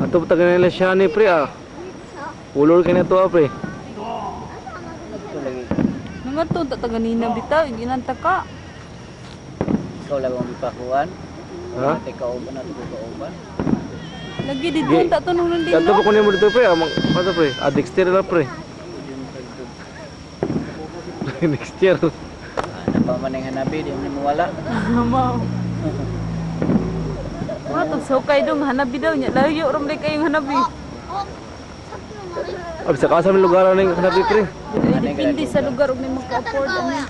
Ato pa nila siya ni pre ah. Ulol kay na to ah, pre. Ito lagi. Mga to ta ganina bitaw, ginanta ka. Ikaw lang ang ipakuan. Ha? Ate kauban na ito kauban. Lagi dito ta to nung Ato dino. pa kunin mo dito pre ah. Ato pre. Ah, next year na pre. Next year. Ano pa man ang hanabi, di mo mawala. Mao. Mga to sukay dong hanabi daw nya. Layo ram day kayong hanabi. Ah, bisa ka sa may lugar na yung hanabi pre. Ay, depende sa lugar ug may maka-afford ani.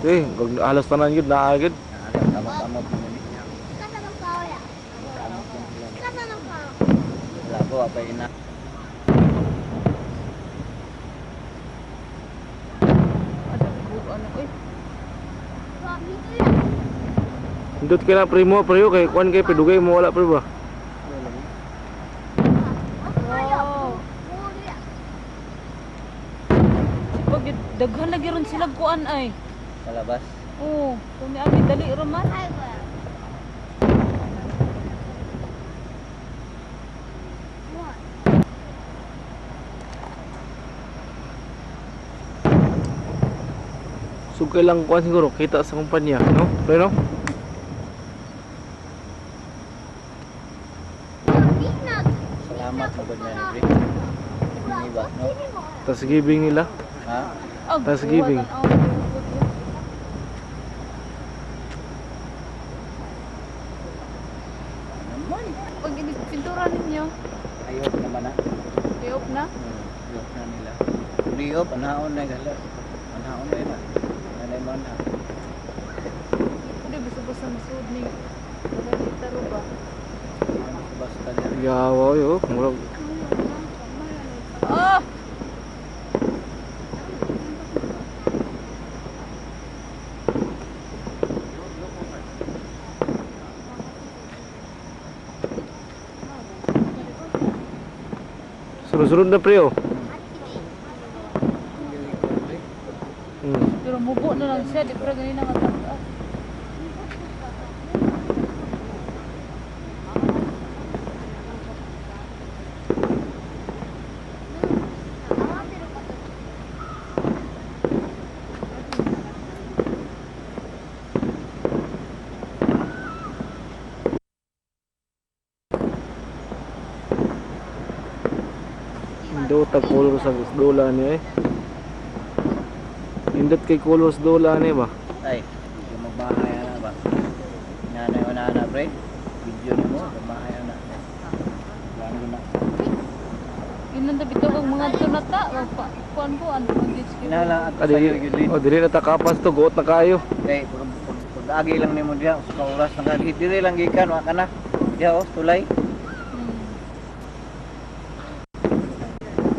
Eh, halos tanan yun, naagid. Kamot-kamot mo ni. Wala ko, apay ina. Ada ano oy. Hindot kay na pre mo pre kay kuan kay pidugay mo wala pre ba. Wow. Pag daghan lagi ron sila kuan ay. Palabas. Oo, kung niagi dali ra man. Sugay lang kuan siguro kita sa kumpanya, no? Pre no? Salamat mo ba niya, pre? Hindi ba, no? Tas giving nila. Ha? Ah, Thanksgiving. buwatan, oh. Naman. Pag pintura ninyo, Ayok naman na. i-off na. Ayok na nila. Priop, anaon na gala. Anaon na yun. Nanay man ha. Hindi, basta-basta masuod ni wala ni taro ba? Basta niya. Yawa yo, murag Ah! sunod-sunod na pre oh. Pero mubo na lang siya, di pero ganina nga taas. Indot tag color sa dola ni eh. Indot kay color sa dola ni ba? Ay, hindi magbahay na ba? Nanay o nana, pre. Video ni mo, magbahay na. Wala ko na. Inan ta bitaw ang mga tunata, wag pa kuan ko ano mag Kinahanglan at Ah, sa dili, iyo gid. oh, dili na ta kapas to, guot na kayo. Kay pag agi lang nimo diha sa oras nang kagi diri lang gikan wa ka na. Diha oh, tulay.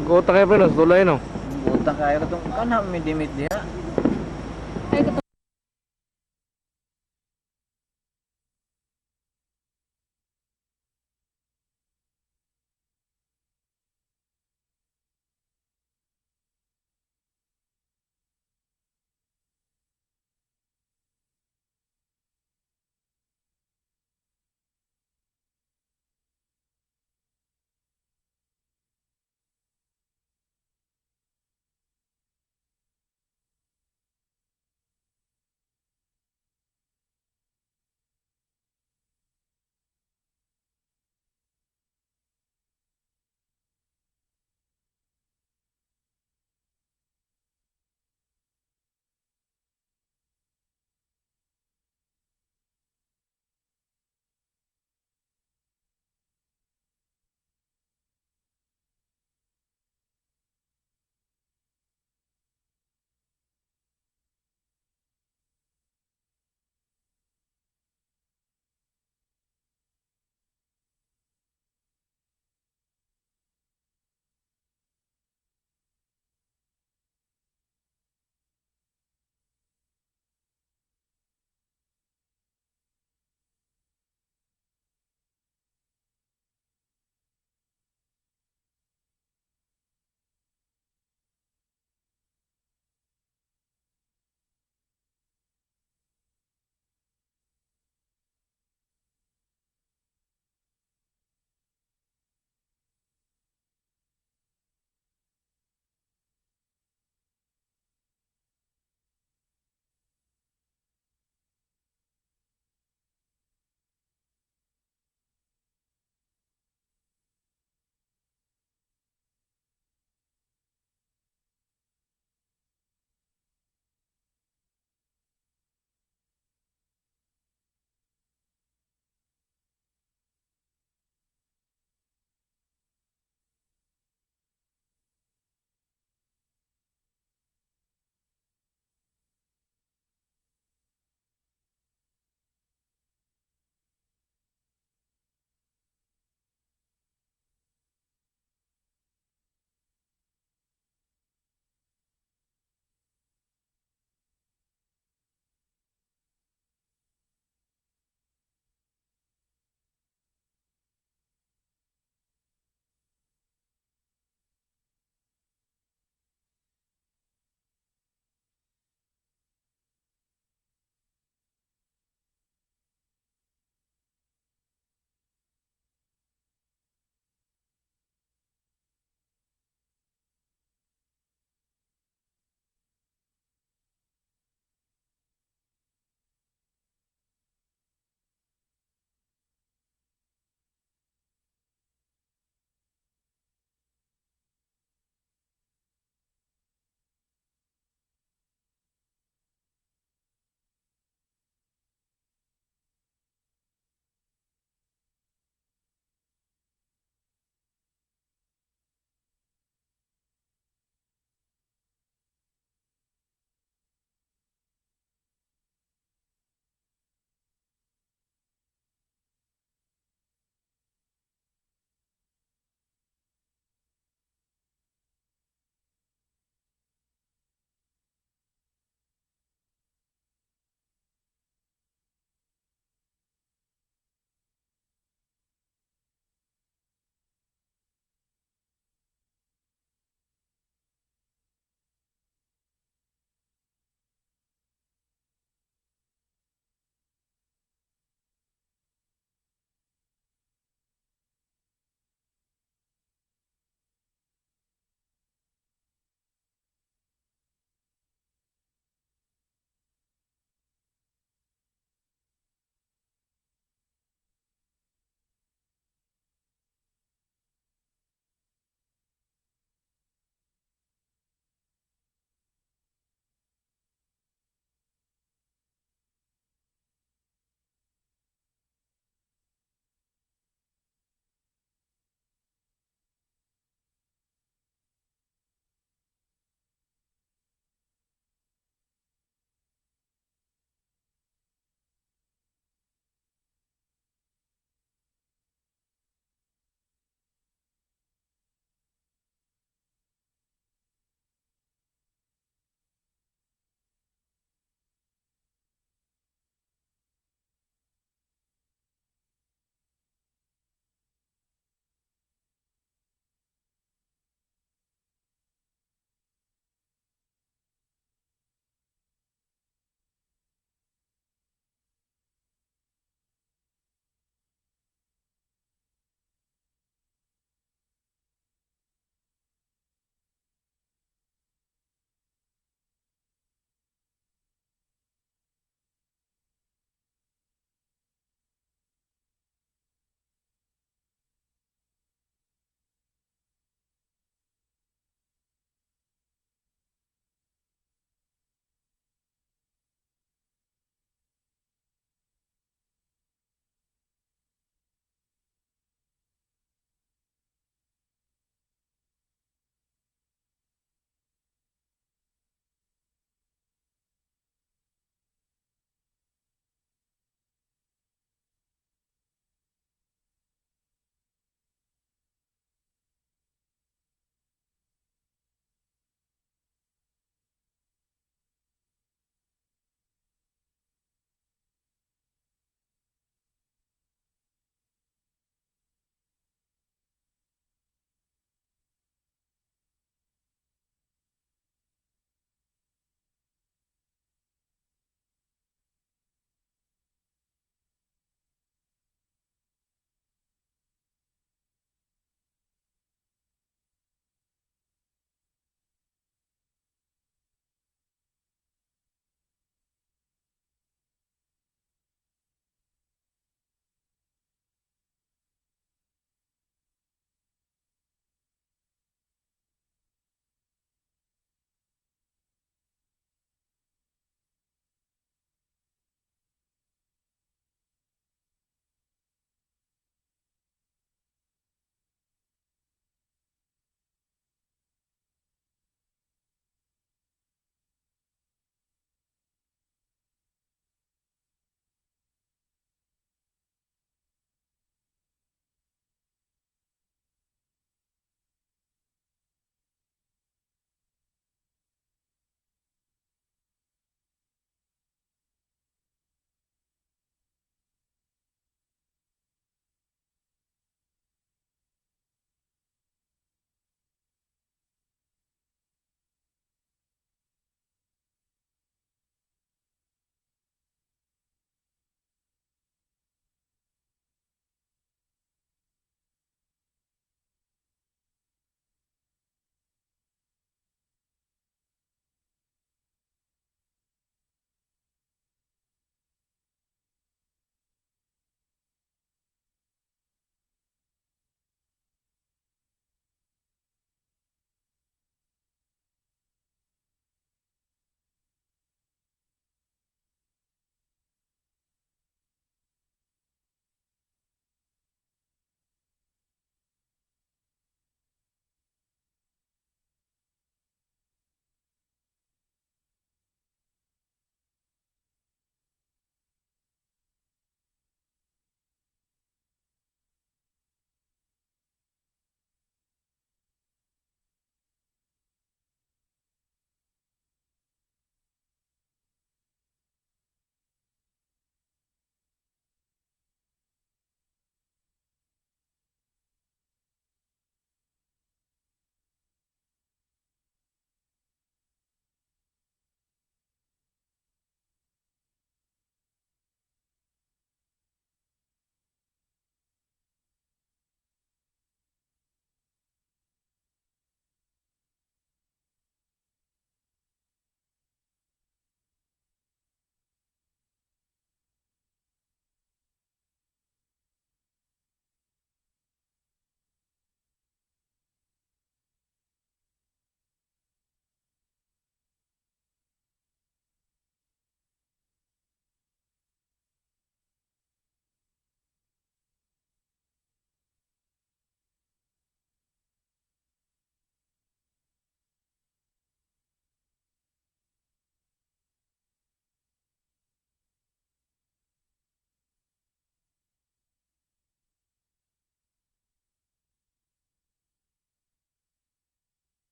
Guot na kayo pre, no, sa tulay no. Butang kayo katong kanha mi dimit diha.